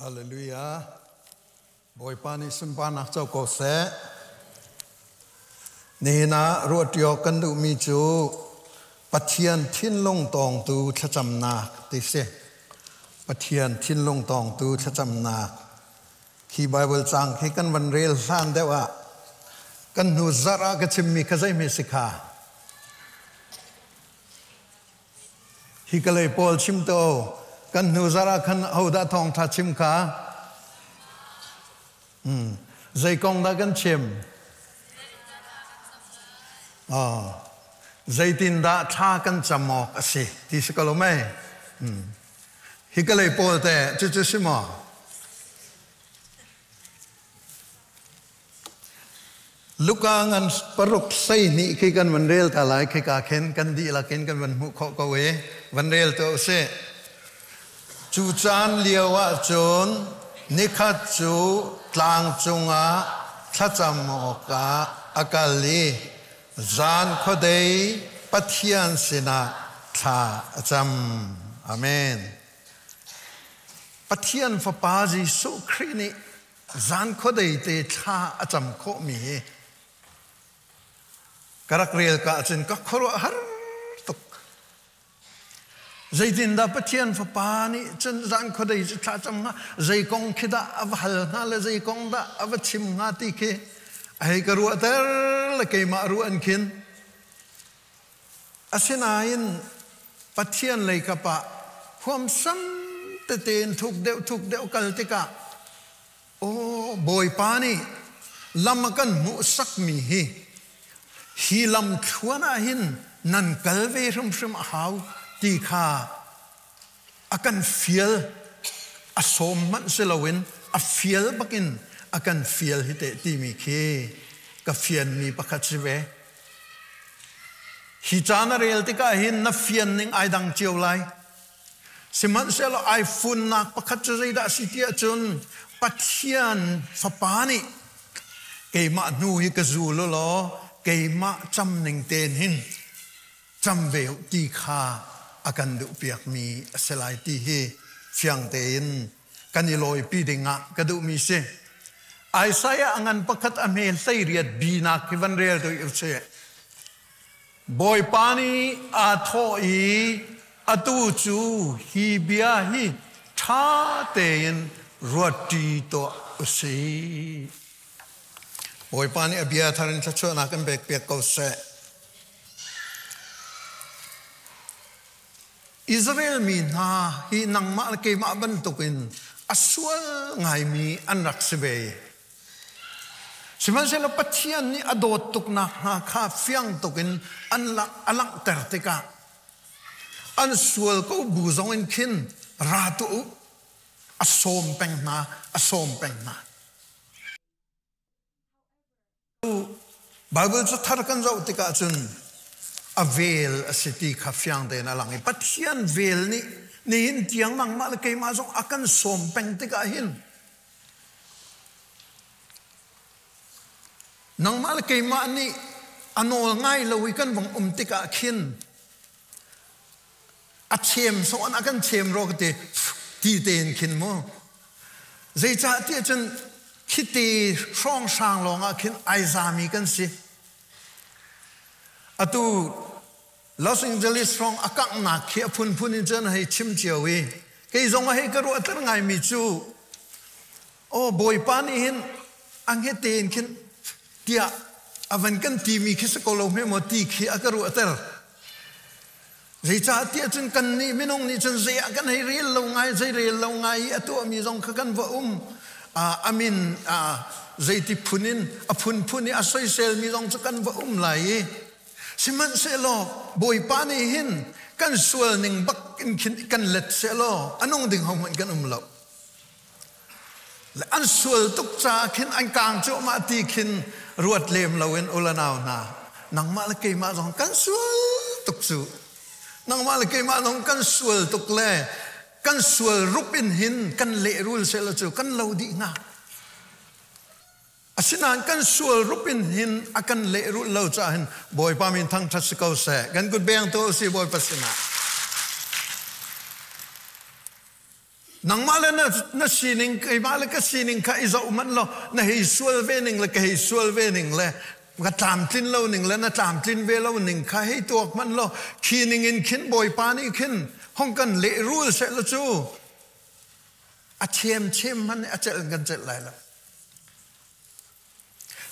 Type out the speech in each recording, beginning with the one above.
Hallelujah. Bawipa nih sunparnak co ko seh. Nihin ah ruahṭi kan duhmi cu Pathian thinlung tawngtu thlacamnak ti si. Pathian thinlung tawngtu thlacamnak. Khi Bible cang khi kan van rel hlan deuh ah kan hnu zarh ah ka chimmi kha zeihme si kha? Hi ka lei pawl chim to kan hnu zarh ah khan hodah thawngṭha chim kha? Zei kong dah kan chim? Oh, zeitindah thla kan cam awk a si ti si ko lo mei? Hi ka lei pawl te cucu si maw? Luka ngan paruk 12 khi kan van rel ta lai khika khin kan dihlak in kan van hmuh khawh ko i van rel tuah usih. Cu caan lio ah cun nikhat cu tlang cungah thlacam awkah a kal i zan khuadei Pathian sinah thla a cam. Amen. Pathian Fapa Jesuh Khrih nih zan khuadei te thla a cam khawhmi hi ka rak rel ka ahcun ka khuaruahhar tuk. Zeitindah Pathian Fapa nih cun zan khuadei cu thla cam hnga, zei kong khi dah a va hal hnga le zei kong dah a va chim hnga ti khi a hei ka ruahter le keimah ruah an khin. Asinain Pathian lei kap ah huamsam tete in thuk deuh thuk deuh kal tikah aw Bawipa nih lam a kan hmuhsakmi hi hi lam thluan ah hin nan kal ve hrimhrim a hau ti kha a kan fial a sawm hmanh si loin a fial bakin a kan fial hi teh timi khi ka fianmi pakhat si ve. Hi ca na rel tikah hin na fian ning ai dang cio lai. Sihmanhsehlaw ai funnak pakhat cu zeidah a si ti ahcun Pathian Fapa nih keimah hnu hi ka zul u law keimah cam ning tein hin cam ve u ti kha a kan duhpiakmi a si lai ti hi fiang tein kan i lawipi ding ah ka duhmi si. Isaiah a ngan pakhat a hme 18 bi nak hi van rel tu usih. Bawipa nih aa thawh i atu cu hi bia hi ṭha tein ruatṭi tuah usih. Bawipa nih a bia thar in thluachuahnak in pek piak ko seh. Israel mi hna hi nangmah le keimah bantukin a sual ngaimi an rak si ve. Sihmanhsehlaw Pathian nih a dawt tuknak hna kha fiang tukin an a langhter tikah an sual ko bu zong in khin ra tuah u, a sawm peng hna, a sawm peng hna. Bible cu thar kan zoh tikah cun a vel a si ti kha fiang tein a lang i Pathian vel nih nihin tiang nangmah le keimah zong a kan sawm peng tikah hin nangmah le keimah nih a nawl ngai lo i kan vong um tikah khin a chem sawn a kan chem ro ka ti ti tein khin mu. Zeicah tiah cun khite hrawnghrang lawngah khin ai zami kan si. Atu Los Angeles hrawng a kanghnak khi a phunphun in cun hei chim cio i kei zong a hei ka ruahter ngaimi cu aw Bawipa nih hin a hngete in khin tiah a van kan timi khi si ko lo hme maw ti khi a ka ruahter. Zeicahtiah cun kannih minung nih cun zei ah kan hei rel lo ngai, zei rel lo ngai i a tuahmi zong kha kan va um. A min zeiti phun in a phunphun i a soiselmi zong cu kan va um lai i sihmanhsehlaw Bawipa nih hin kan sual ning bak in khin kan let sehlaw a nung ding hohmanh kan um lo. Le an sual tuk caah khin an kaang cuahmah ti khin ruat lem loin ulanau hna, nangmah le keimah zong kan sual tuk cu. Nangmah le keimah zong kan sual tuk le kan sual rup in hin kan lehrul sehla cu kan lo dih hnga. Asinain kan sual rup in hin a kan lehrulh lo caah hin Bawipa min thangṭhat si ko seh. Kan kut beng tu si Bawipa sinah. Nangmah le na, na sining, keimah le ka sining kha i zoh hmanh law na hei sual ve ning le ka hei sual ve ning le ka tlamtlin lo ning le na tlamtlin ve lo ning kha hei tuak hmanh law khi ning in khin Bawipa nih khin hong kan lehrul seh law cu a chem chem hmanh a celh kan celh lai lo.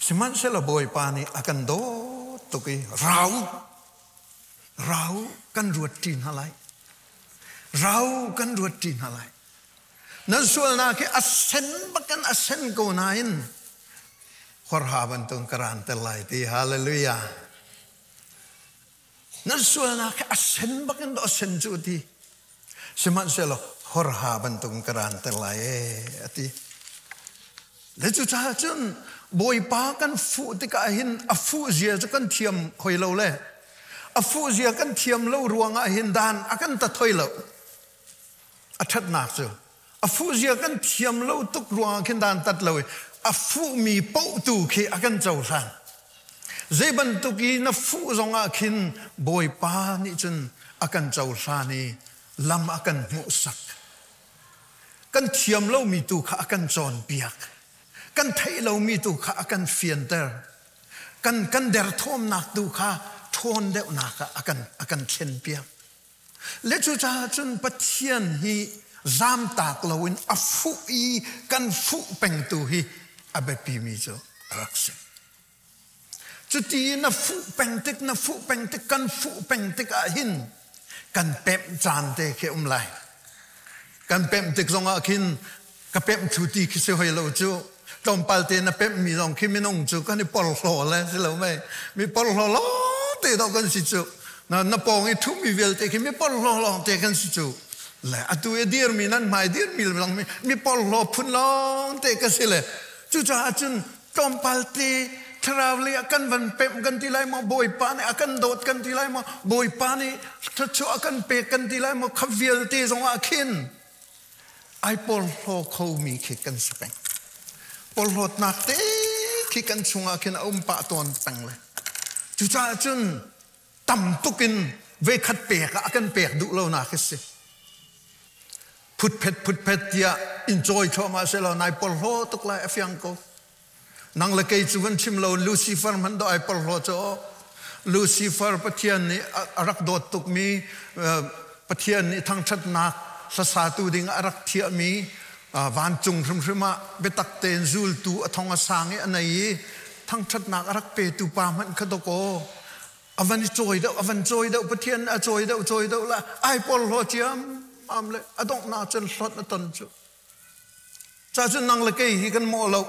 Sihmanhsehlaw Bawipa nih a kan dawt tuk i rau rau kan ruat ṭi hna lai. Rau kan ruat ṭi hna lai. Nan sualnak hi a sen bakin a sen ko nain horha bantuk ka ran ter lai ti hallelujah. Nan sualnak hi a sen bakin dawh a sen cu ti. Sihmanhsehlaw horha bantuk ka ran ter lai ee a ti. Le cucaah cun Bawipa kan fuh tikah hin a fuh zia cu kan thiam hoi lo le a fuh zia kan thiam lo ruangah hin dan a kan tat hoi lo. A ṭhatnak cu a fuh zia kan thiam lo tuk ruangah khin dan tat lo i a fuhmi paoh tu khi a kan cohlan. Zei bantuk i na fuh zongah khin Bawipa nih cun a kan cohlan i lam a kan hmuhsak. Kan thiam lomi tu kha a kan cawnpiak. Kan theih lomi tu kha a kan fianter. Kan, kan derthawmnak tu kha ṭhawn deuhnak ah a kan, a kan thlenpiak. Le cucaah cun Pathian hi zamtak loin a fuh i kan fuh pengtu hi a biapimi cu a rak si. Cuti na fuh peng tik, na fuh peng tik, kan fuh peng tik ah hin kan pemh caan te khi um lai. Kan pemh tik zongah khin ka pemh thu ti khi si hoi lo cu. Tlawmpal te na pemh mi zong khi minung cu kan i porhlaw le si lo mei. Mi porhlaw lawng te dawh kan si cu. Na, na pawng i ṭhumi vialte khi mi porhlaw lawng te kan si cu. Le atu i dirmi nan hmai dirmi zong mi, mi porhlaw phun lawng te ka si le. Cucaah cun tlawmpal te thlarau lei ah kan van pemh kan ti lai maw Bawipa nih a kan dawt kan ti lai maw Bawipa nih thluachuah a kan pek kan ti lai maw kha vialte zongah khin ai porhlaw khomi khi kan si peng porhlawtnak te khi kan chungah khin a um pah tawn peng le cucaah cun tam tuk in veikhat pek ah a kan pek duh lonak hi si phutphet phutphet tiah in cawi thluahmah selaw nai porhlaw tuk lai a fiang ko nang le kei cu van chim lo Lucifer hmanh dawh ai porhlaw cu Lucifer Pathian nih a rak dawt tukmi Pathian nih thangṭhatnak hlasatu ding a rak thiahmi vancung hrimhrim ah biatak tein zultu a thong a sang i a nei i thangṭhatnak a rak petu pa hmanh kha dawkaw a van i cawi deuh a van cawi deuh Pathian a cawi deuh cawi deuh la ai porhlaw ciam am le a donghnak cun hlawt na ton cu ca cun nang le kei hi kan mawh lo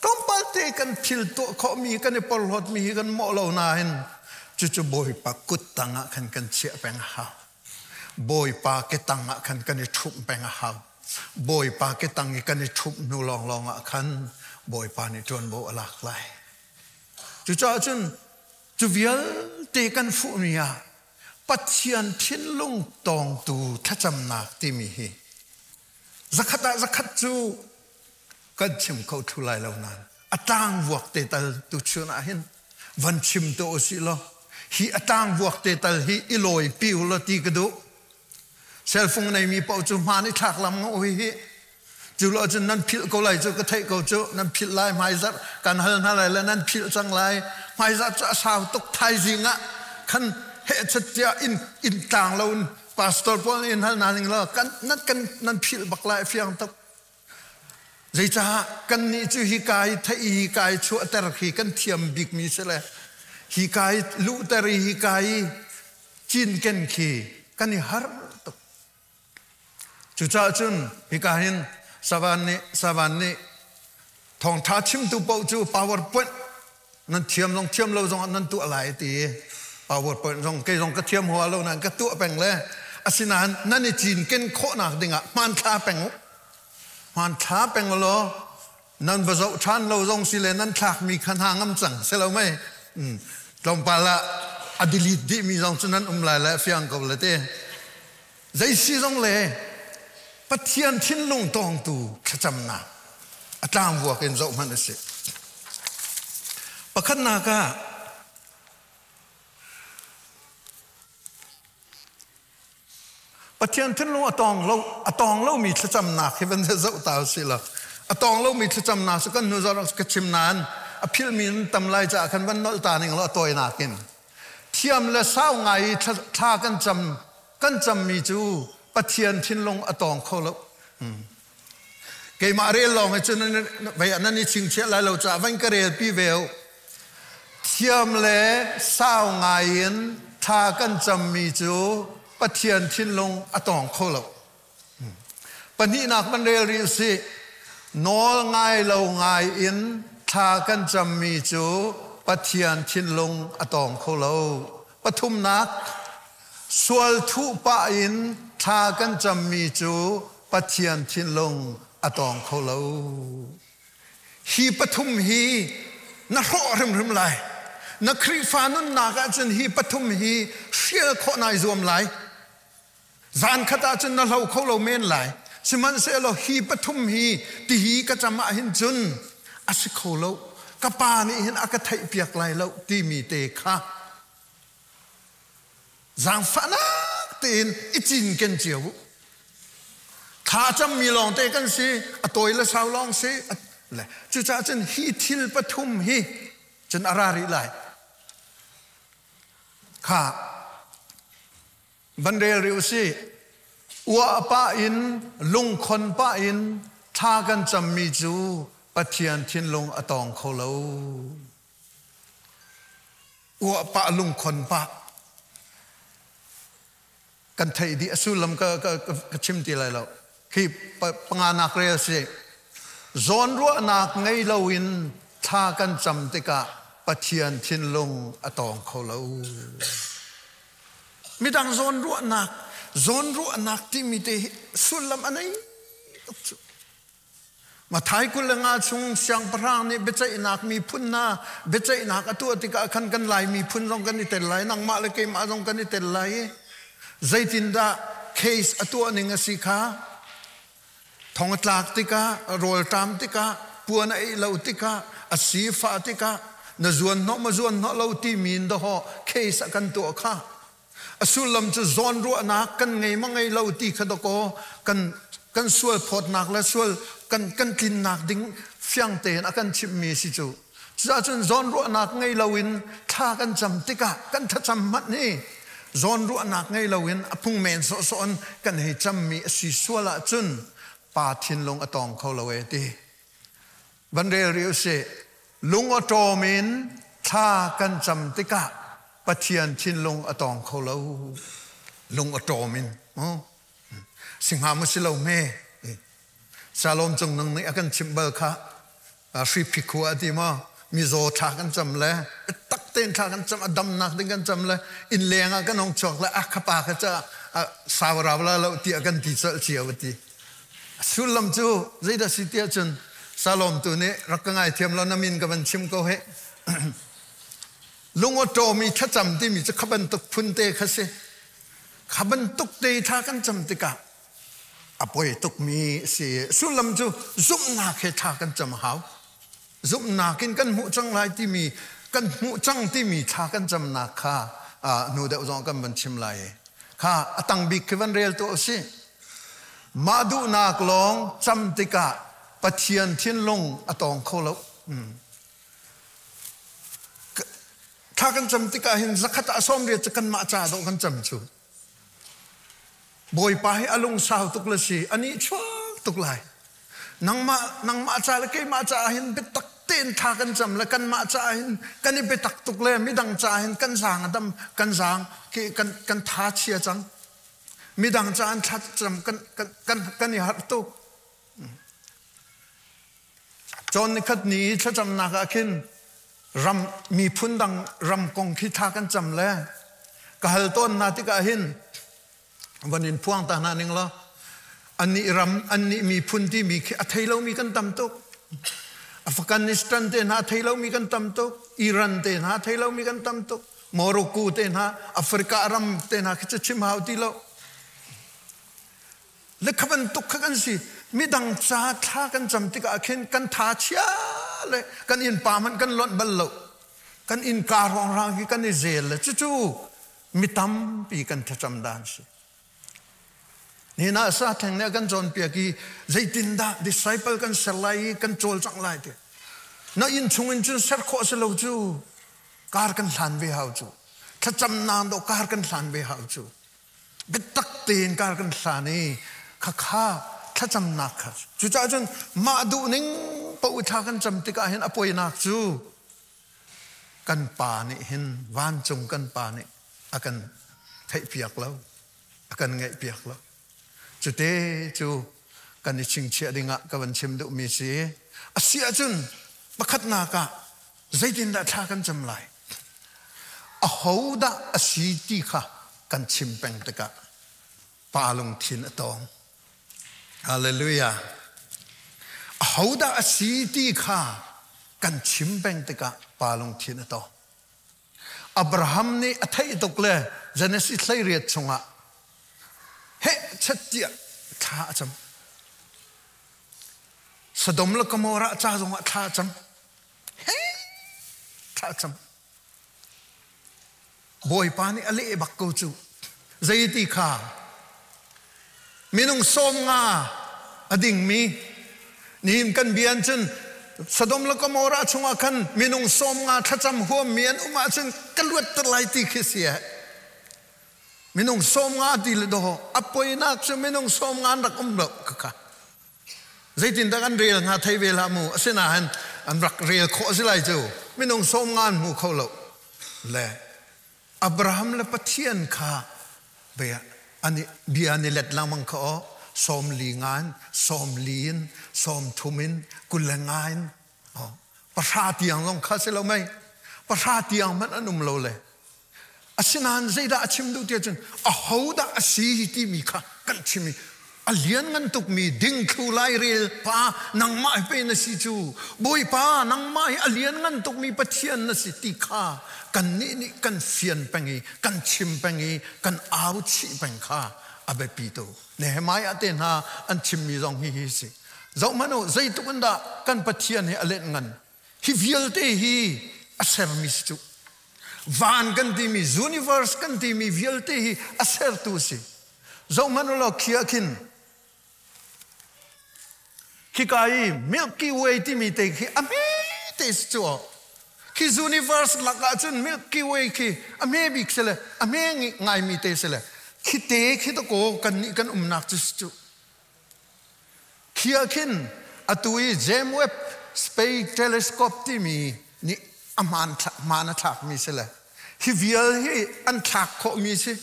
tlawmpal te kan thil tuah khawhmi kan i porhlawtmi hi kan mawh lo nain cucu Bawipa kut tangah khan kan chiah peng a hau Bawipa ke tangah khan kan i ṭhumh peng a hau Bawipa ke tang i kan i ṭhumh hnu lawnglawng ah khan Bawipa nih ṭuanvo a lak lai Cucaah cun cu vialte kan fuhmi ah Pathian thinlung tawngtu thlacamnak timi hi zakhat ah zakhat cu kan chim kho thlu lai lo nain a tlangvuak te tal tuchun ah hin van chim te usih law hi a tlangvuak te tal hi i lawi pi u law ti ka duh. Cellphone neimi paoh cu hmaan i thlak lam ngo hi hi cu lo cun nan philh ko lai cu ka theih ko cu nan philh lai hmaizarh kan hal hna lai le nan philh cang lai hmaizarh cu a sau tuk thaizing ah khan hehchat tiah in in tlang lo in pastor pawl nih in hal hna ning law kan nan kan nan philh bak lai fiang tuk Zeicah kannih cu hika i theih i hika i chuahter khi kan thiam bikmi si le hika i luhter i hika i cinken khi kan i har tuk. Cucaah cun hika hin Savan nih Savan nih thawngṭha chimtu paoh cu PowerPoint nan thiam zong thiam lo zong ah nan tuah lai ti PowerPoint zong kei zong ka thiam hua lo nain ka tuah peng le asinain nan i cinken khawhnak dingah hmanthla peng u hmanthla peng law nan va zoh ṭhan lo zong si le nan thlakmi kha hna ngam cang si lo mei tlawmpal ah a delete dihmi zong cu nan um lai le fiang ko le te zei si zong le Pathian thinlung tawngtu thlacamnak a tlangvuak in zoh hmanh a si. Pakhatnak ah Pathian thinlung a tawng lo a tawng lomi thlacamnak hi van zoh ta usih law a tawng lomi thlacamnak cu kan hnu zarh ka chim nain a philmi in tam lai caah khan van nolh ta ning law a tawinak in thiam le sau ngai i thla kan cam kan cammi cu Pathian thinlung a tawng kho lo. Keimah rel lawng hi cun vei ah nan i chingchiah lai lo caah van ka rel pi ve u. Thiam le sau ngai in thla kan cammi cu Pathian thinlung a tawng kho lo. Pahnihnak van rel rih usih. Nawl ngai lo ngai in thla kan cammi cu Pathian thinlung a tawng kho lo. Pathumnak, sual thuh pah in thla kan cammi cu Pathian thinlung a tawng kho lo. Hi pathum hi na hrawh hrimhrim lai. Na Khrihfa nunnak ahcun hi pathum hi hrial khawh nai zuam lai. Zan khat ahcun na hlo kho lo men lai. Sihmanhsehlaw hi pathum hi tihi ka cam ah hin cun a si kho lo. Ka pa nih hin a ka theihpiak lai lo timi te kha zaangfahnak tein i cinken cio u. Thla cammi lawng te kan si, a tawi le sau lawng si. Le cucaah cun hi thil pathum hi cun a ra rih lai. Kha van rel rih u sih. Uah pah in lungkhon pah in thla kan cammi cu Pathian thinlung a tawng kho lo. Uah pah lungkhon pah kan theih dih a sullam ka, ka, ka chim ti lai lo. Khi panganak rel si. Zawnruahnak ngei loin thla kan cam tikah Pathian thinlung a tawng kho lo. Midang zawnruahnak, zawnruahnak timi te hi sullam a nei tuk cu. Mathai 25 chung siangpahrang nih biaceihnak miphun hna biaceihnak a tuah tikah khan kan Lai miphun zong kan i tel lai, nangmah le keimah zong kan i tel lai i zeitindah case a tuah ning a si kha thong a tlak tikah rawlṭam tikah puan a ei lo tikah a sifah tikah na zuan hnawh ma zuan hnawh lo timi in dawhawh case a kan tuah kha A sullam cu zawnruahnak kan ngei ma ngei lo ti kha dakaw kan kan sual phawtnak le sual kan kan tlinnak ding fiang tein a kan chimhmi si cu. Cucaah cun zawnruahnak ngei loin thla kan cam tikah kan thlacam hmanh hi zawnruahnak ngei loin a phung men sawhsawh in kan hei cammi a si sual ahcun pa thinlung a tawng kho lo ee ti. Van rel rih usih. Lung awṭawm in thla kan cam tikah Pathian thinlung a tawng kho lo. Lung awṭawm in. Si hnga maw si lo hme? Salom cung nang nih a kan chimh bal kha hri phikhua a ti maw? Mizaw thla kan cam le tak tein thla kan cam a damnak ding kan cam le inn leng ah kan hong chuak le a khapa kha ca sau rau la lo tiah kan ti colh cio a ti. A sullam cu zeidah si tiah cun Salom tu nih rak ka ngaithiam law na min ka van chim ko hih. Lungawṭawm i thlacam timi cu kha bantuk phun te kha si. Kha bantuk te thla kan cam tikah a poi tukmi a si. Sullam cu zumhnak he thla kan cam a hau. Zumhnak in kan hmuh cang lai timi kan hmuh cang timi thla kan camnak kha hnu deuh zong kan van chim lai. Kha a tang bik khi van rel tuah usih. Mah duhnak lawng cam tikah Pathian thinlung a tawng kho lo. Thla kan cam tikah hin zakhat ah 80 cu kanmah ca dawh kan cam cu. Bawipa hi a lungsau tuk le si, a nih chuak tuk lai. Nangmah nangmah ca le keimah ca hin biatak tein thla kan cam le kanmah ca hin kan i biatak tuk le midang ca hin kan zaang a dam kan zaang kan kan tha chia cang. Midang ca an thla cam kan kan kan kan i harh tuk. Cawn nikhat ni i thlacamnak ah khin ram miphun dang ram kong khi thla kan cam le ka hal tawn hna tikah hin van in phuang ta hna ning law annih ram annih miphun timi khi a thei lomi kan tam tuk. Afghanistan te hna a thei lomi kan tam tuk. Iran te hna a thei lomi kan tam tuk. Morocco te hna Africa ram te hna khi cu chim hau ti lo. Le kha bantuk kha kan si. Midang ca thla kan cam tikah khin kan tha chia le kan innpa hmanh kan lonh bal lo. Kan innka hrawnghrang hi kan i zel le cucu mi tampi kan thlacam dan si. Nihin ah sa theng nih a kan cawnpiak i zeitindah disciple kan ser lai i kan cawlcangh lai ti. Na inn chung in cun ser khawh si lo cu kar kan hlan ve hau cu. Thlacamnak do kar kan hlan ve hau cu. Biatak tein kar kan hlan i khakha thlacamnak kha. Cucaah cun mah duh ning paoh thla kan cam tikah hin a poinak cu kan pa nih hin vancung kan pa nih a kan theihpiak lo. A kan ngaihpiak lo. Cute cu kan i chingchiah dingah ka van chim duhmi si. A si ahcun pakhatnak ah zeitindah thla kan cam lai? Ahodah a si ti kha kan chim peng tikah pa lungthin a tawng. Hallelujah. Ahodah a si ti kha kan chim peng tikah pa lungthin a tawng. Abraham nih a theih tuk le Genesis 18 chungah heh chet tiah thla a cam. Sodom le Gomorrah ca zongah thla a cam. He thla a cam. Bawipa nih a leh bak ko cu. Zeiti kha minung 50 a dingmi nihin kan bia cun Sodom le Gomorrah chungah khan minung 50 thlacam huammi an um ahcun ka luatter lai ti khi si minung 50 ti le dawh a poinak cu minung 50 an rak um lo kha zeitindah kan rel hnga thei ve hlah mu asinain an rak rel khawh si lai cu minung 50 an hmu kho lo le Abraham le Pathian kha bia an i bia an i let lengmang kha aw 40 nga in 40 in 30 in 25 in 10 tiang zong kha si lo mei 10 tiang hmanh an um lo le asinain zeidah a chim duh ti ahcun ahodah a si timi kha kan chim i a lianngan tukmi dingthlu lairel pa nangmah hi pe na si cu Bawipa nangmah hi a lianngan tukmi Pathian na si ti kha kannih nih kan fian peng i kan chim peng i kan au chih peng kha a biapi tu Nehemiah te hna an chimmi zong hi hi si zoh hmanh u zeitluk in dah kan Pathian hi a let ngan hi vialte hi a sermi si cu van kan timi universe kan timi vialte hi a sertu si zohhmanh u law khi ah khin khika i Milky Way timi te khi a hme te si cu khi universe lakah cun Milky Way khi a hme bik si le a hme ngaimi te si le khi te khi to ko kan nih kan umnak cu si cu khi ah khin atu i James Webb Space Telescope timi nih a hmaan hmaan a thlakmi si le hi vial hi an thlak khawhmi si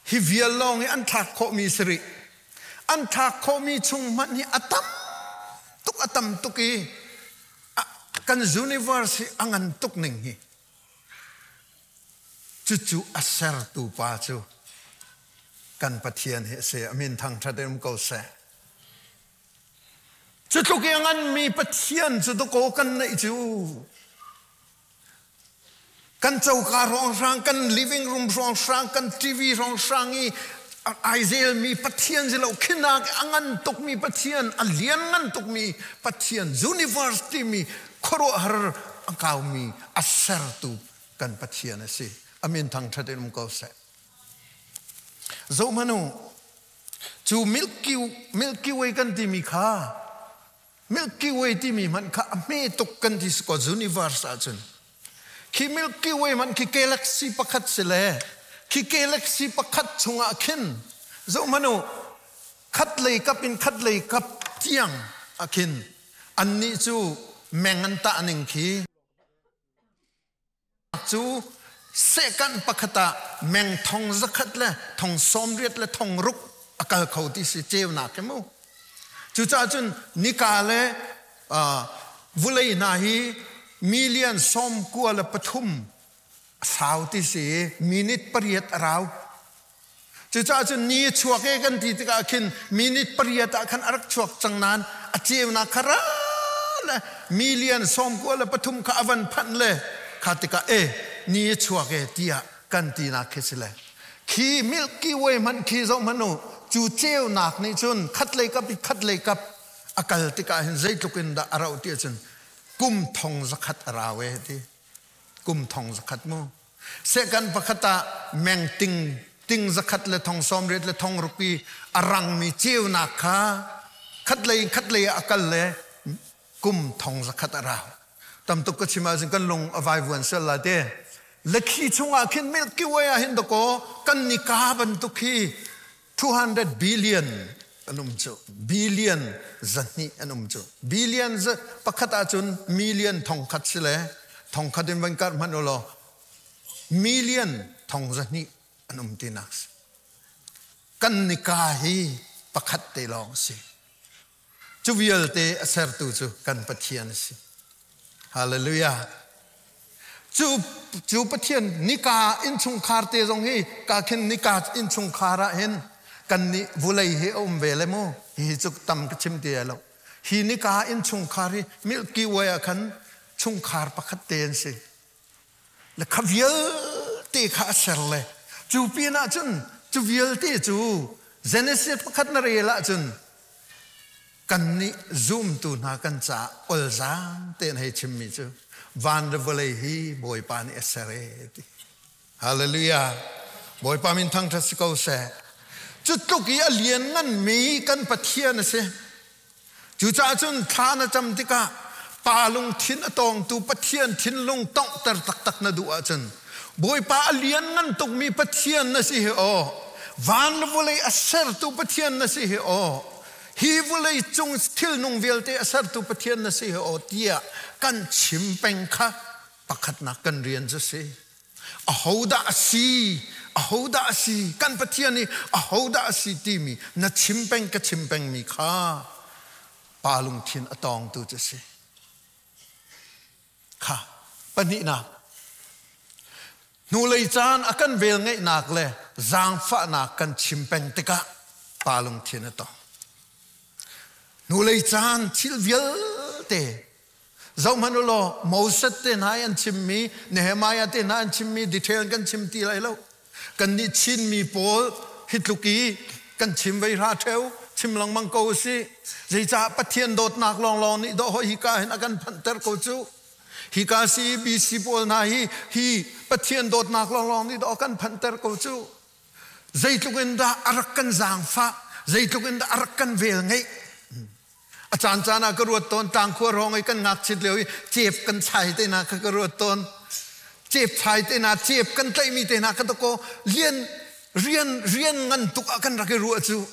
Hi vial lawng hi an thlak khawhmi si rih. An thlak khawhmi chung hmanh hi a tam tuk a tam tuk i kan universe hi a ngan tuk ning hi. Cucu a sertu pa cu kan Pathian hi a si. A min thangṭhat in um ko seh. Cu tluk i a nganmi Pathian cu dakaw kan neih cu Kan coka hrawnghrang, kan living room hrawnghrang, kan TV hrawnghrang i ai zelmi Pathian si lo khinak a ngan tukmi Pathian, a lian ngan tukmi Pathian, universe timi khuaruahhar a kaumi a sertu kan Pathian a si. A min thangṭhat in um ko seh. Zohhmanh u, cu Milky Way kan timi kha Milky Way timi hmanh kha a hme tuk kan ti ko universe ahcun. Khi Milky Way hmanh khi galaxy pakhat si le khi galaxy pakhat chungah khin zoh hmanh u khat lei kap in khat lei kap tiang ah khin annih cu meng an tah ning khi Cu second pakhat ah meng 100 le 80 le 600 a kal kho ti si ceunak hi mu. Cucaah cun nika le vulei hna hi million 93 sau ti si i minute 8 a rau. Cucaah cun ni a chuak e kan ti tikah khin minute 8 ah khan a rak chuak cang nain a ceunak kha ra le million 93 kha a van phanh le kha tikah e ni a chuak e tiah kan tinak khi si le khi Milky Way hmanh khi zoh hmanh u cu ceunak nih cun khat lei kap i khat lei kap a kal tikah hin zeitluk in dah a rauh ti ahcun kum 100,000 a rau e ti kum 100,000 mu Second pakhat ah meng ting Ting zakhat le thong 80 le thong ruk i a rangmi ceunak kha khatlei in khatlei ah a kal le kum thong zakhat a rau. Tam tuk ka chim ahcun kan lung a vaivuan sual lai te. Le khi chungah khin Milky Way ah hin dakaw kan nika bantuk hi 200 billion an um cu. Billion 200 an um cu. Billion pakhat ahcun million thong khat si le thong khat in van karh hmanh u law million thong 200 an um tinak si. Kan nika hi pakhat te lawng a si. Cu vialte a sertu cu kan Pathian a si. Hallelujah. Cu, cu Pathian nika innchungkhar te zong hi ka khin nika innchungkhar ah hin kan nih vulei hi a um ve le mu. Hi cu tam ka chim ti lo. Hi nika innchungkhar hi Milky Way ah khan chungkhar pakhat te an si. Le kha vialte kha a ser le cu pin ah cun cu vialte cu Genesis pakhat na rel ahcun kannih zumtu hna kan caah olzaang tein hei chimmi cu van le vawlei hi Bawipa nih a ser e ti. Hallelujah. Bawipa min thangṭhat si ko seh. Cu tluk i a liannganmi kan Pathian a si. Cucaah cun thla na cam tikah pa lungthin a tawngtu Pathian thinlung tonghter taktak na duh ahcun Bawipa a lianngan tukmi Pathian na si hi aw, van le vawlei a sertu Pathian na si hi aw, hi vawlei cung thilnung vialte a sertu Pathian na si hi aw tiah kan chim peng kha pakhatnak kan rian cu si. Ahodah a si? Ahodah a si? Kan Pathian hi ahodah a si timi na chim peng ka chim pengmi kha pa lungthin a tawngtu cu si. Kha pahnihnak hnulei caan a kan vel ngeihnak le zaangfahnak kan chim peng tikah pa lungthin a tawng. Hnulei caan thil vialte Zohhmanh u law Moses te hna i an chimmi, Nehemiah te hna an chimmi detail kan chim ti lai lo. Kannih Chinmi pawl hi tluk i kan chim vei hra ṭheu, chim lengmang ko usih. Zeicah Pathian dawtnak lawnglawng nih dawh hika hin a kan phanhter ko cu. Hika CBC pawl hna hi hi Pathian dawtnak lawnglawng nih dawh a kan phanhter ko cu. Zeitluk in dah a rak kan zaangfah, zeitluk in dah a rak kan vel ngeih. A caan caan ah ka ruat tawn tlangkhua hrawng i kan ngakchit lio i cep kan chai te hna kha ka ruat tawn. Cep chai te hna, cep kan tlaihmi te hna kha dakaw lian rian rian ngan tuk ah kan rak i ruah cu.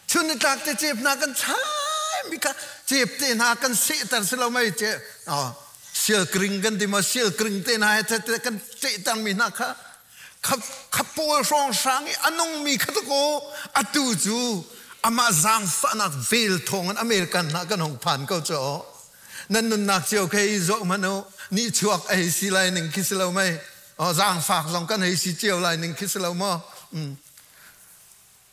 Chun ni tlak te cep hna kan chai mi kha cep te hna kan sehter si lo mei ce sial kring kan ti ma sial kring te hna he te kan cehter mi hna kha kha pawl hrawnghrang i a nungmi kha ko atu cu amah zaangfahnak vel thawng in American hna kan hung phan ko cu nan nunnak cio khe i zoh hmanh u ni chuak ei si lai ning khi si lo mei zaangfak zong kan hei si cio lai ning khi si lo maw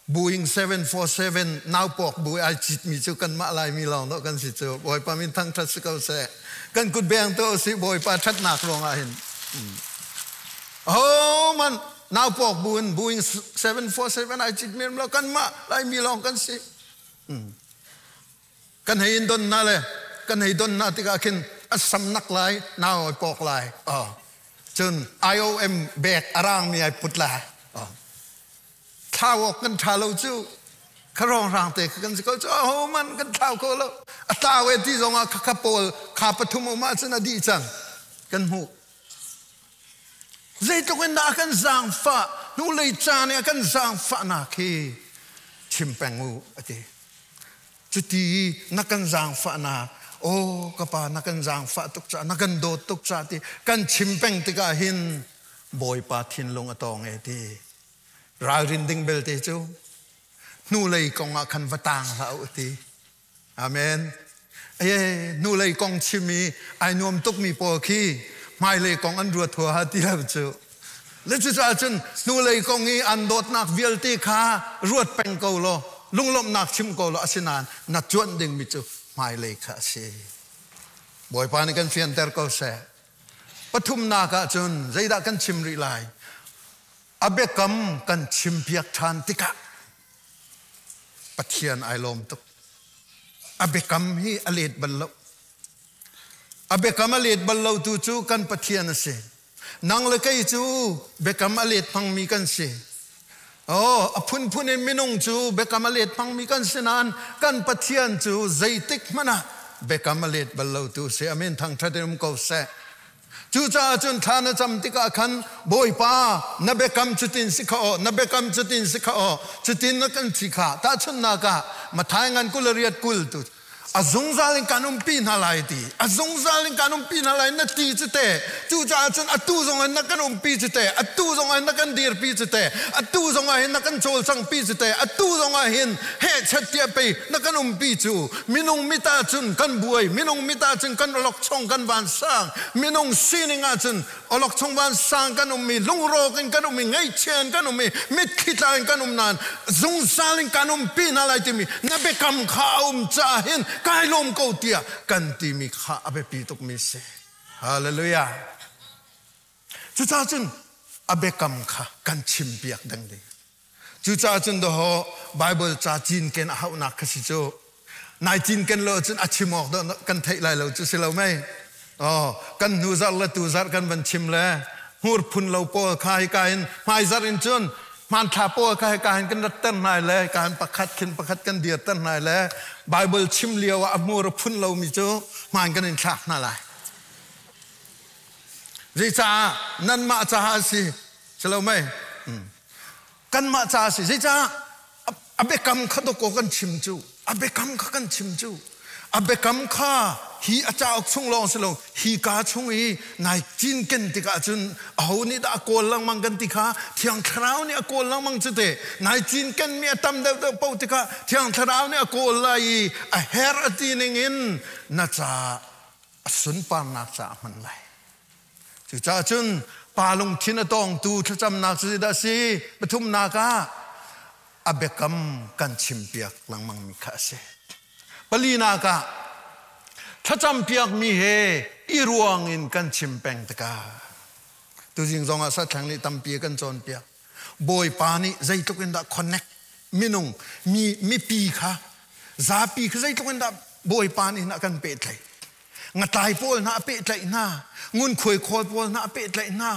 Boeing 747 naupawk bu ai citmi cu kanmah Laimi lawng dawh kan si cu. Bawipa min thangṭhat si ko seh. Kan kut beng to si Bawipa ṭhatnak ruangah hin. Oh man, naupawk bu in Boeing 747 ai citmi lo kanmah Laimi lawng kan si. Kan hei in don na le kan hei don na tikah khin a samnak lai nau ai pawk lai. Oh. Cun IOM bag arang mi ai put lai. Oh. Thlau awk kan ṭha lo cu kha rongrang te kha kan si ko cu aho man kan thlau kho lo a tlau e ti zong ah kha pawl kha pathum um ahcun a dih cang kan hmuh zeitluk in dah a kan zaangfah hnulei caan i a kan zaangfahnak hi chim peng u a ti cuti na kan zaangfahnak aw ka pa na kan zaangfah tuk ca na kan dawt tuk ca ti kan chim peng tikah hin Bawipa thinlung a tawng e ti Ralrin ding belte cu hnulei kong ah khan va tang hlah u ti. Amen. Aye, hnulei kong chim i ai nuam tukmi pawl khi hmailei kong an ruat huaha ti lo cu. Le cucaah cun hnulei kong i an dawtnak vialte kha ruat peng ko law lunglawmhnak chim ko law asinain na cuanh dingmi cu hmailei kha a si. Bawipa nih kan fianter ko seh. Pathumnak ah cun zeidah kan chim rih lai? A biakam kan chimpiak ṭhan tikah Pathian ai lawm tuk. A biakam hi a let bal lo. A biakam a let bal lo tu cu kan Pathian a si. Nang le kei cu biakam a let hmangmi kan si. Oh, a phunphun in minung cu biakam a let hmangmi kan si nain kan Pathian cu zeitik hmanh ah biakam a let bal lo tu si. Amen thangṭhat in um ko seh. Cucaah cun thla na cam tikah khan Bawipa na biakam cutin si kha aw, na biakam cutin si kha aw, cutin na kan si kha. Tahchunhnak ah Matthai ngan 28 kul tu a zungzal in kan umpi hna lai ti a zungzal in kan umpi hna lai na ti cu te cucaah cun atu zong in na kan umpi cu te atu zong ah na kan dirpi cu te atu zong ah hin na kan cawlcangpi cu te atu zong ah hin hehchet tiah pei na kan umpi cu minung mit ah cun kan buai minung mit ah cun kan awlokchong kan vansang minung sining ah cun awlokchong vansang kan ummi lungrawk in kan ummi ngaihchia in kan ummi mitthli tla in kan um nain zungzal in kan umpi hna lai timi na biakam kha a um caah hin kai lawm ko tiah kan timi kha a biapi tukmi si. Hallelujah. Cucaah cun a biakam kha kan chimpiak ding ding. Cucaah cun dawh Bible ca cinken a hauhnak kha si cu. Nai cinken lo cun a chim awk dawh kan theih lai lo cu si lo mei. Oh, kan hnu zarh le tu zarh kan van chim le hmur phun lo pawl kha hika in hmai zarh in cun hmanthla pawl kha hika hin kan rat ter hna le hika hin pakhat khin pakhat kan dir ter hna le Bible chim lio ah a hmur a phun lomi cu hmaan kan in thlak hna lai. Zeicah nanmah caah a si si lo mei? Kanmah caah a si. Zeicah a biakam kha dawkaw kan chim cu a biakam kha kan chim cu a biakam kha hi a cauk chung lawng si lo hi ka chung i nai cinken tikah cun aho nih dah a kawl lengmang kan ti kha Thiang Thlarau nih a kawl lengmang cu te nai cinken mi a tam deuhdeuh paoh tikah Thiang Thlarau nih a kawl lai i a her a ti ning in na ca a sunparnak caah hman lai. Cucaah cun pa lungthin a tawngtu thlacamnak cu zeidah a si? Pathumnak ah a biakam kan chimpiak lengmangmi kha a si. Palinak ah thlacampiakmi he i ruang in kan chim peng tikah tuzing zong ah sathlang nih tampi a kan cawnpiak. Bawipa nih zeitluk in dah connect minung mi mipi kha zapi kha zeitluk in dah Bawipa nih hin a kan pehtlaih. Ngatlai pawl hna a pehtlaih hna, ngunkhuai khawl pawl hna a pehtlaih hna,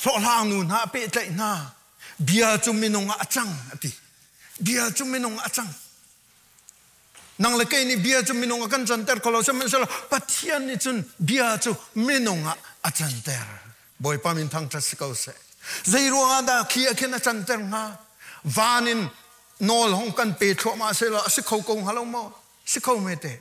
hlawhhlang nu hna a pehtlaih hna. Bia cu minung ah a cang a ti. Bia cu minung ah a cang. Nang le kei nih bia cu minung a kan canter kho lo sihmanhsehlaw Pathian nih cun bia cu minung ah a canter. Bawipa min thangṭhat si ko seh. Zei ruangah dah khi ah khin a canter hnga? Van in nawl hong kan pe thluahmah sehlaw a si kho ko hnga lo maw? Si kho me te.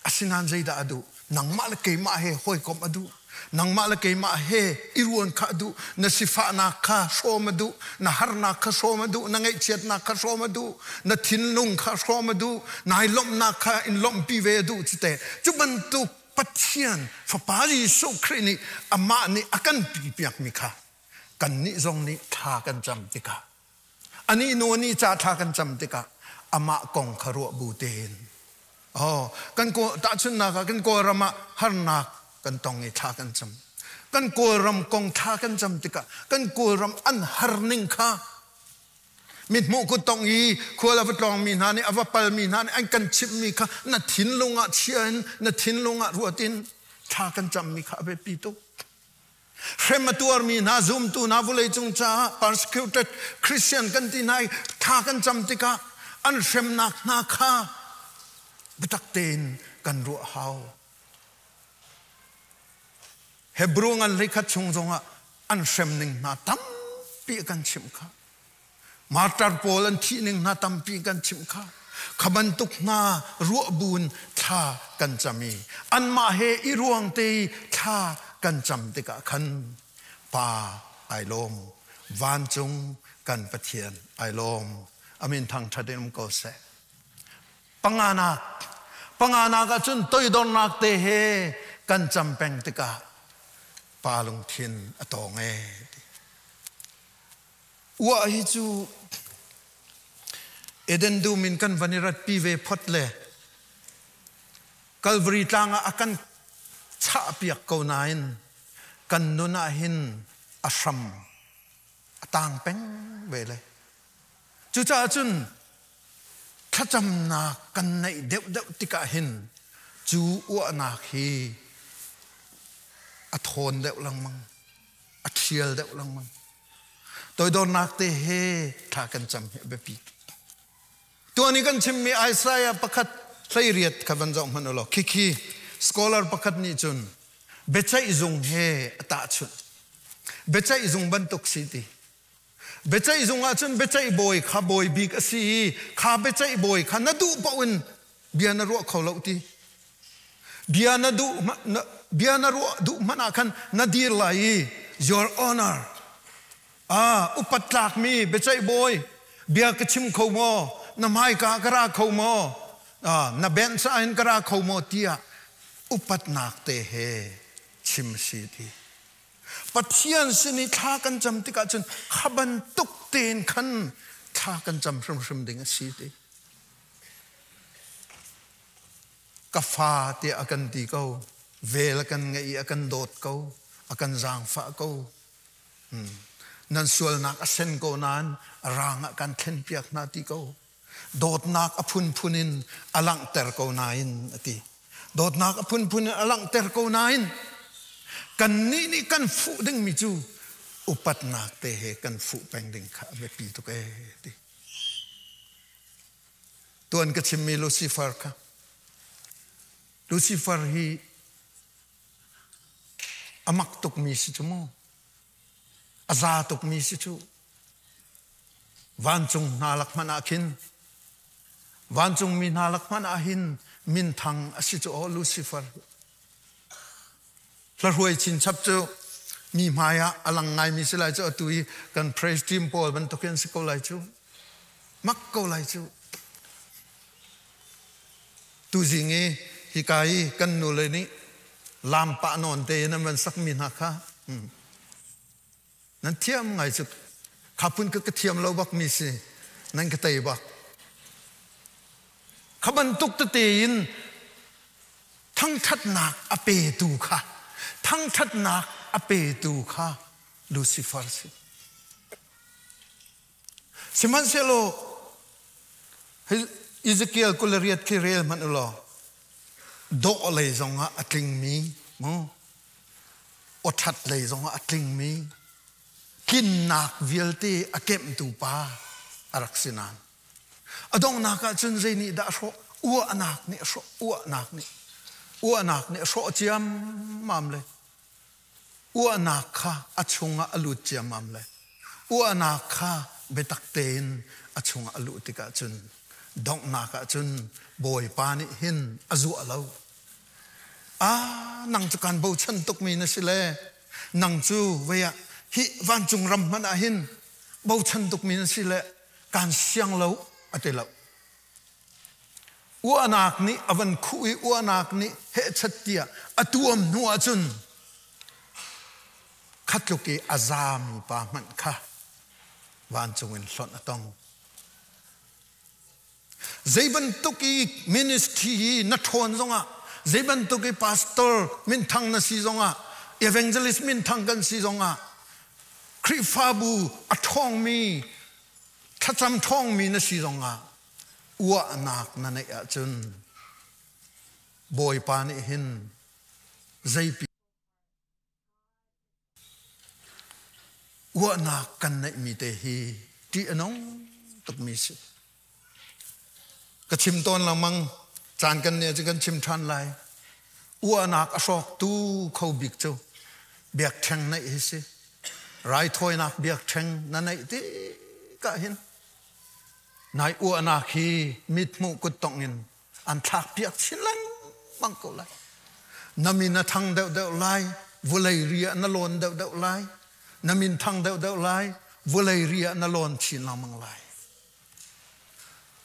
Asinain zeidah a duh? Nangmah le keimah he hawikomh a duh. Nangmah le keimah he i ruan kha a duh. Na sifahnak kha hrawm a duh. Na harnak kha hrawm a duh. Na ngaihchiatnak kha hrawm a duh. Na thinlung kha hrawm a duh. Nai lawmhnak kha in lawmhpi ve a duh cite. Cu bantuk Pathian Fapa Jesuh Khrih nih amah nih a kan pipiakmi kha kannih zong nih thla kan cam tikah anih nu anih ca thla kan cam tikah amah kong kha ruah bu tein oh kan tahchunhnak ah kan Kawlram ah harnak kan tong i thla kan cam kan Kawlram kong thla kan cam tikah kan Kawlram an har ning kha mithmuh kut tong i khual a va tlawngmi hna nih a va palmi hna nih an kan chimhmi kha na thinlung ah chia in na thinlung ah ruat in thla kan cammi kha a biapi tuk hrem a tuarmi hna zumtu hna vawleicung caah persecuted Christian kan ti hna i thla kan cam tikah an hremnak hna kha biatak tein kan ruah hau. Hebrew ngan hleikhat chung zongah an hrem ning hna tampi kan chimh kha. Martar pawl an thih ning hna tampi kan chimh kha. Kha bantuk hna ruah buin thla kan cam i anmah he i ruang te i thla kan cam tikah khan Pa ai lawm, vancung kan Pathian ai lawm. Amin thangṭhat in um ko seh. Panganak, panganak ah cun toidornak te he kan cam peng tikah pa lungthin a tawng ee. Uah hi cu Eden dum in kan van i ratpi ve phot le Calvary tlang ah a kan chahpiak ko nain kan nun ah hin a hram a tang peng ve le. Cucaah cun thlacamnak kan neih deuhdeuh tikah hin cu uahnak hi a thawn deuh lengmang. A ṭhial deuh lengmang. Toidornak te he thla kan cam hi a biapi. Tuan i kan chimmi Isaiah pakhat 18 kha van zoh hmanh u law khikhi scholar pakhat nih cun biaceih zung he a tahchunh. Biaceih zung bantuk si ti. Biaceih zung ah cun biaceih bawi kha bawi bik a si i kha biaceih bawi kha na duh paoh in bia na ruah kho lo ti. Bia na duh bia na ruah duh hmanh ah khan na dir lai i your honor ah upat tlakmi biaceih bawi bia ka chim kho maw na hmaika ka ra kho maw na bench ah hin ka ra kho maw tiah upatnak te he chim si ti. Pathian sin i thla kan cam tikah cun kha bantuk tein khan thla kan cam hrimhrim ding a si ti. Ka fa tiah a kan ti ko, vel a kan ngeih i a kan dawt ko, a kan zaangfah ko. Nan sualnak a sen ko nain a rang ah kan thlenpiak hna ti ko. Dawtnak a phunphun in a langhter ko nain a ti. Dawtnak a phunphun in a langhter ko nain kannih nih kan fuh dingmi cu upatnak te he kan fuh peng ding kha a biapi tuk ee ti. Tuan ka chimmi Lucifer kha Lucifer hi a mak tukmi si cu mu. A za tukmi si cu. Vancung hna lak hmanh ah khin vancungmi hna lak hmanh ah hin minthang a si cu aw Lucifer. Hlahruai chinchap cu mi hmai ah a lang ngaimi si lai cu atu i kan praise team pawl bantukin si ko lai cu. Mak ko lai cu. Tuzing i hika i kan nule nih lam pah nawn te in an van sakmi hna kha Nan thiam ngai cu kha phun ka ka thiam lo bak mi si nan ka tei bak. Kha bantuk tete in thangthatnak a petu kha thangthatnak a petu kha Lucifer si. Sihmanhsehlaw Ezekiel 28 khi rel hmanh u law dawh lei zongah a tlingmi mu awṭhat lei zongah a tlingmi tlinnak vialte a kemhtu pa a rak si nain a donghnak ah cun zei nih dah a hrawh uahnak nih a hrawh uahnak nih uahnak nih a hrawh ciammam le uahnak kha a chungah a lut ciammam le uahnak kha biatak tein a chungah a luh tikah cun donghnak ah cun Bawipa nih hin a zuah lo Ah, nang cu kan bochan tukmi na si le nang cu vei ah hi vancung ram hmanh ah hin bochan tukmi na si le kan siang lo a ti lo. Uahnak nih a van khuh i uahnak nih hehchat tiah a tuam hnu ahcun khatluk i a zami pa hmanh kha vancung in hlonh a tong. Zei bantuk i ministry i na ṭhawn zongah, zei bantuk i pastor minthang na si zongah, evangelist minthang kan si zongah, Khrihfabu a ṭhawngmi, thlacam ṭhawngmi na si zongah, uahnak na neih ahcun Bawipa nih hin zeipi Uahnak kan neihmi te hi ṭih a nung tukmi si. Ka chim tawn lengmang, caan kan nih cu kan chim ṭhan lai. Uahnak a hrawktu kho bik cu biakṭheng neih hi si. Raithawinak biakṭheng na neih tikah hin nai uahnak hi mithmuh kuttongh in an thlak piak chin lengmang ko lai. Na min a thang deuhdeuh lai, vulei ri ah na lawn deuhdeuh lai. Na min thang deuhdeuh lai, vulei ri ah na lawn chin lengmang lai.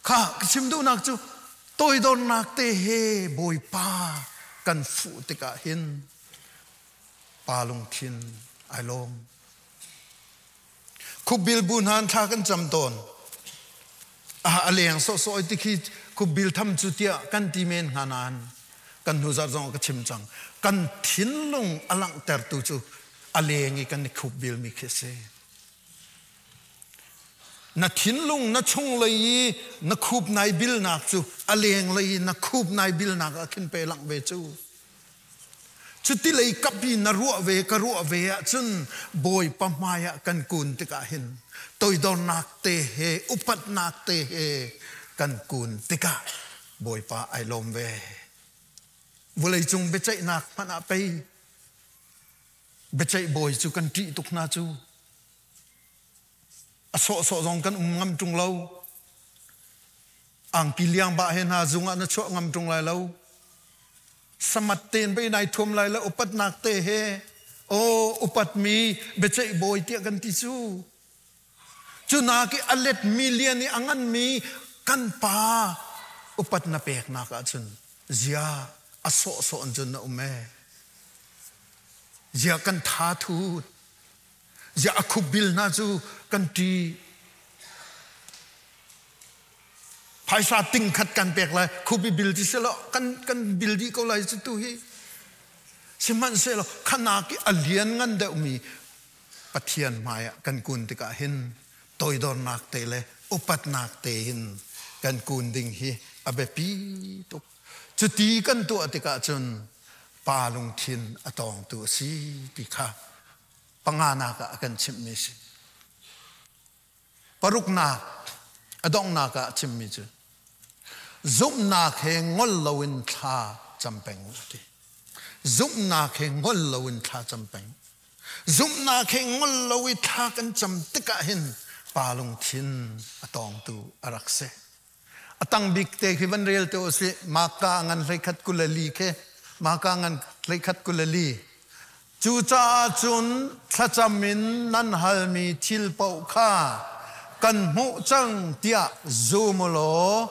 Kha ka chim duhnak cu toidornak te he Bawipa kan fuh tikah hin pa lungthin ai lawm. Khupbil bu hna thla kan cam tawn. A leng sawhsawh ti khi khupbil tham cu tiah kan ti men hnga nain kan hnu zarh zong ka chim cang. Kan thinlung a langhtertu cu a leng i kan i khupbil mi khi a si. Na thinlung na chunglei i na khup nai bilnak cu a lenglei i na khup nai bilnak ah khin pe langh ve cu. Cuti lei kap i na ruah ve ka ruah ve ahcun Bawipa hmai ah kan kun tikah hin toidornak te he upatnak te he kan kun tikah Bawipa ai lawm ve. Vawleicung biaceihnak hmanh ah pei biaceih bawi cu kan ṭih tuk hna cu. A sawhsawh zong kan um ngam ṭung lo. Angki liang bah he hna zung ah na chuah ngam ṭung lai lo. Samat tein bei nai thuam lai lo upatnak te he aw upatmi biaceih bawi tiah kan ti cu. Cu nak i a let million i a nganmi kan pa upat na peknak ahcun zia a sawhsawh in cun na um ee. Zia kan tha thut. Ziah a khupbil hna cu kan ṭih. Phaisa ting khat kan pek lai, khup i bil ti selaw kan kan bil dih ko lai cu tu hi. Sihmanhsehlaw khanak i a lian ngan deuhmi Pathian hmaiah kan kun tikah hin toidornak te le upatnak te hin kan kun ding hi a biapi tuk. Cuti kan tuah tikah cun pa lungthin a tawngtu a si ti kha panganak ah a kan chimhmi a si. Paruknak a donghnak ah a chimmi cu zumhnak he ngol loin thla cam peng u ti. Zumhnak he ngol loin thla cam peng. Zumhnak he ngol lo i thla kan cam tikah hin pa lungthin a tawngtu a rak si. A tang bik te khi van rel te usih. Maka ngan 31 24 khi Maka ngan 31 24. Cucaah cun thlacam in nan halmi thil paoh kha kan hmuh cang tiah zum u law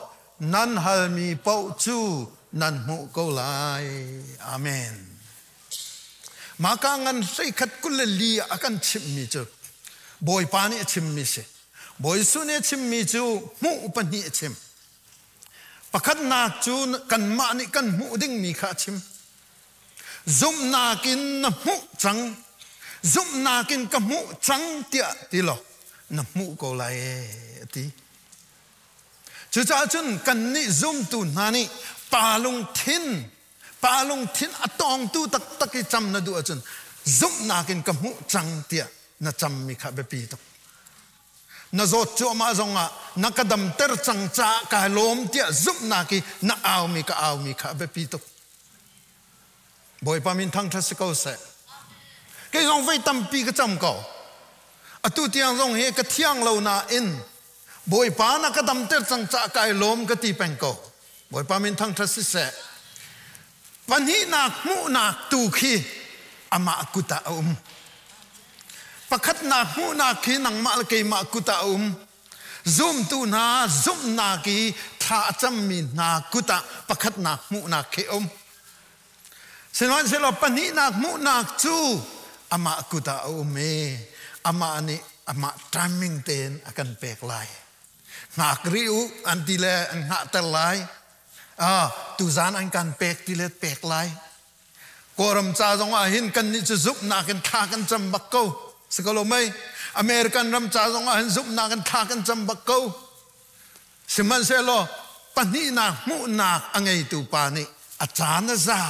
nan halmi paoh cu nan hmuh ko lai. Amen. Maka ngan 31 24 ah a kan chimhmi cu Bawipa nih a chimmi si. Bawi Jesuh nih a chimmi cu hmuh pahnih a chim. Pakhatnak cu kanmah nih kan hmuh dingmi kha a chim. Zumhnak in na hmuh cang. Zumhnak in ka hmuh cang tiah ti law na hmuh ko lai ee a ti. Cucaah cun kannih zumtu hna nih pa lungthin pa lungthin a tawngtu taktak i cam na duh ahcun zumhnak in ka hmuh cang tiah na cammi kha biapi tuk. Na zawt cuahmah zongah na ka damter cang caah kai lawm tiah zumhnak i na aumi ka aumi kha a biapi tuk. Bawipa min thangṭhat si ko seh. Kei zong voi tampi ka cam ko. Atu tiang zong hi ka thiang lo nain Bawipa na ka damter cang caah kai lawm ka ti peng ko. Bawipa min thangṭhat si seh. Pahnihnak hmuhnak tu khi amah kut ah a um. Pakhatnak hmuhnak khi nangmah le keimah kut ah a um. Zumtu hna zumhnak i thla a cammi hna kut ah pakhatnak hmuhnak khi a um. Sihmanhsehlaw pahnihnak hmuhnak cu amah kut ah a um i amah nih amah timing tein a kan pek lai. Hngak rih u an ti le an hngahter lai. Ah, tuzan an kan pek ti le pek lai. Kawlram ca zong ah hin kannih cu zumhnak in thla kan cam bak ko. Si ko lo mei? American ram ca zong ah hin zumhnak in thla kan cam bak ko. Sihmanhsehlaw pahnihnak hmuhnak a ngeitu pa nih a caan a za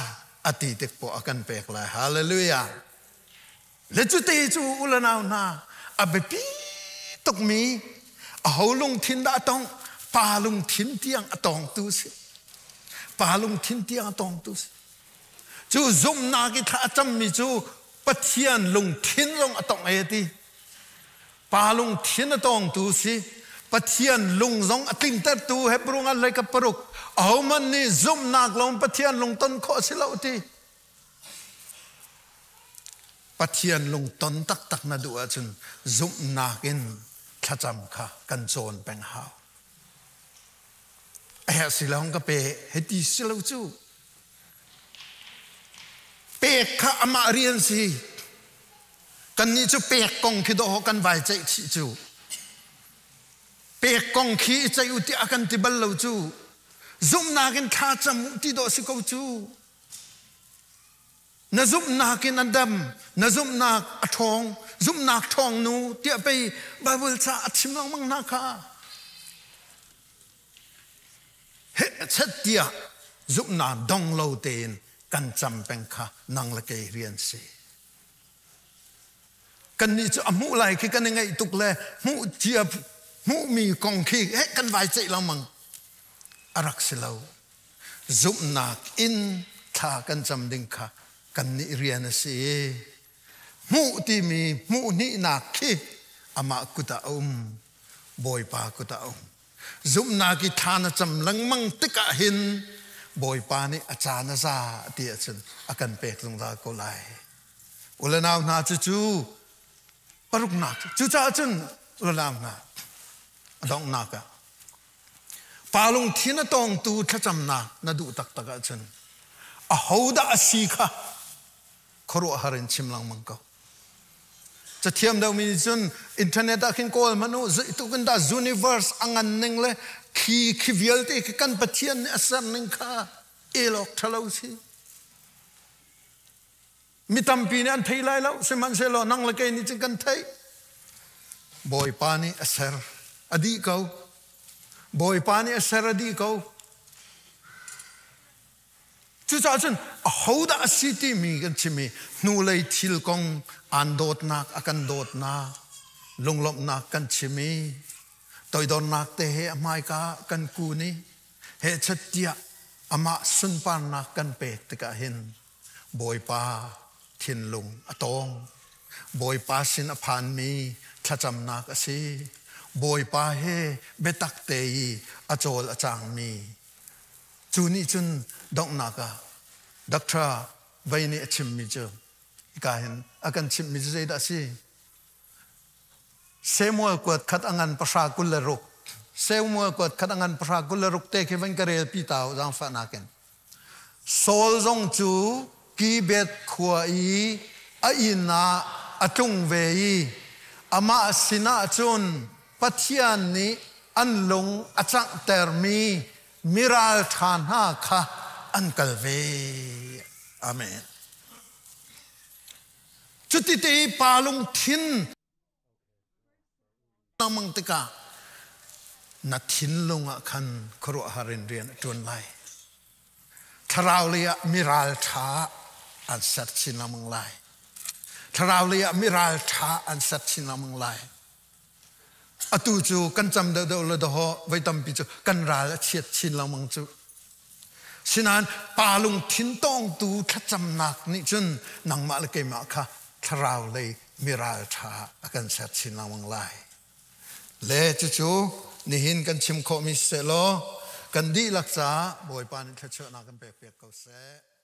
a ti tik poah a kan pek lai. Hallelujah. Le cute cu u le nau hna a biapi tukmi aho lungthin dah a tong? Pa lungthin tiang a tawngtu si. Pa lungthin tiang a tawngtu si. Cu zumhnak i thla a cammi cu Pathian lungthin zong a tongh e ti. Pa lungthin a tawngtu si. Pathian lung zong a tlintertu Hebrew ngan hlei ka paruk. Ahohmanh nih zumhnak lawng Pathian lungton khawh a si lo ti. Pathian lungton taktak na duh ahcun zumhnak in thlacam kha kan cawn peng hau. A herh si lo ka pe hei ti si lo cu. Pek kha amah rian si. Kannih cu pek kong khi dawh kan vai ceih chih cu. Pek kong khi i ceih u tiah a kan ti bal lo cu. Zumhnak in thla cam u ti dawh si ko cu. Na zumhnak in a dam, na zumhnak a ṭhawng, zumhnak ṭhawng nu tiah pei Bible ca a chim lengmang hna kha. Heh chet tiah zumhnak dong lo tein Kan cam peng kha nang le kei rian si. Kannih cu a hmuh lai khi kan i ngaih tuk le hmuh cia hmuhmi kong khi he kan vai ceih lengmang. A rak si lo. Zumhnak in thla kan cam ding kha kannih rian a si. Hmuh timi hmuh hnihnak khi amah kut ah a um. Bawipa kut ah a um. Zumhnak i thla na cam lengmang tikah hin Bawipa nih a caan a za ti ahcun a kan pek zungzal ko lai. U le nau hna, cucu paruknak. Cucaah cun u le nau hna, a donghnak ah pa lungthin a tawngtu thlacamnak na duh taktak ahcun ahodah a si kha khuaruahhar in chim lengmang ko. Cathiam deuhmi nih cun internet ah khin kawl hmanh u, zeitluk in dah universe a ngan ning le khi khi vialte khi kan Pathian nih a ser ning kha el awk ṭhalo si. Mi tampi nih an thei lai lo, sihmanhsehlaw nang le kei nih cun kan theih. Bawipa nih a ser a dih ko. Bawipa nih a ser a dih ko. Cucaah cun ahodah a si timi kan chim i hnulei thil kong aan dawtnak, a kan dawtnak, lunglawmhnak kan chim i toidornak te he a hmaika kan kun i hehchet tiah amah sunparnak kan pek tikah hin Bawipa thinlung a tawng. Bawipa sin a phanmi thlacamnak a si. Bawipa he biatak te i a cawl a cangmi Cu nih cun donghnak ah Dr. Vei nih a chimmi cu hika hin a kan chimhmi cu zeidah a si? Samuel kuat khat a ngan 26. Samuel kuat khat a ngan 26 te khi van ka rel pi ta u zaangfahnak in. Saul zong cu Gibet khua i a inn ah a tlung ve i amah sinah cun Pathian nih an lung a canghtermi miralṭha hna kha an kal ve. Amen. Cuti te i pa lungthin lengmang tikah na thinlung ah khan khuaruahhar in rian a ṭuan lai. Thlarau lei ah miralṭha an ser chin lengmang lai. Thlarau lei ah miralṭha an ser chin lengmang lai. Atu cu kan cam deuhdeuh le dawh voi tampi cu kan ral a chiat chin lengmang cu. Sinain pa lungthin tawngtu thlacamnak nih cun nangmah le keimah kha thlarau lei miralṭha a kan ser chin lengmang lai. Le cucu nihin kan chim khawhmi siseh law kan dihlak caah Bawipa nih thluachuahnak kan pek piak ko seh.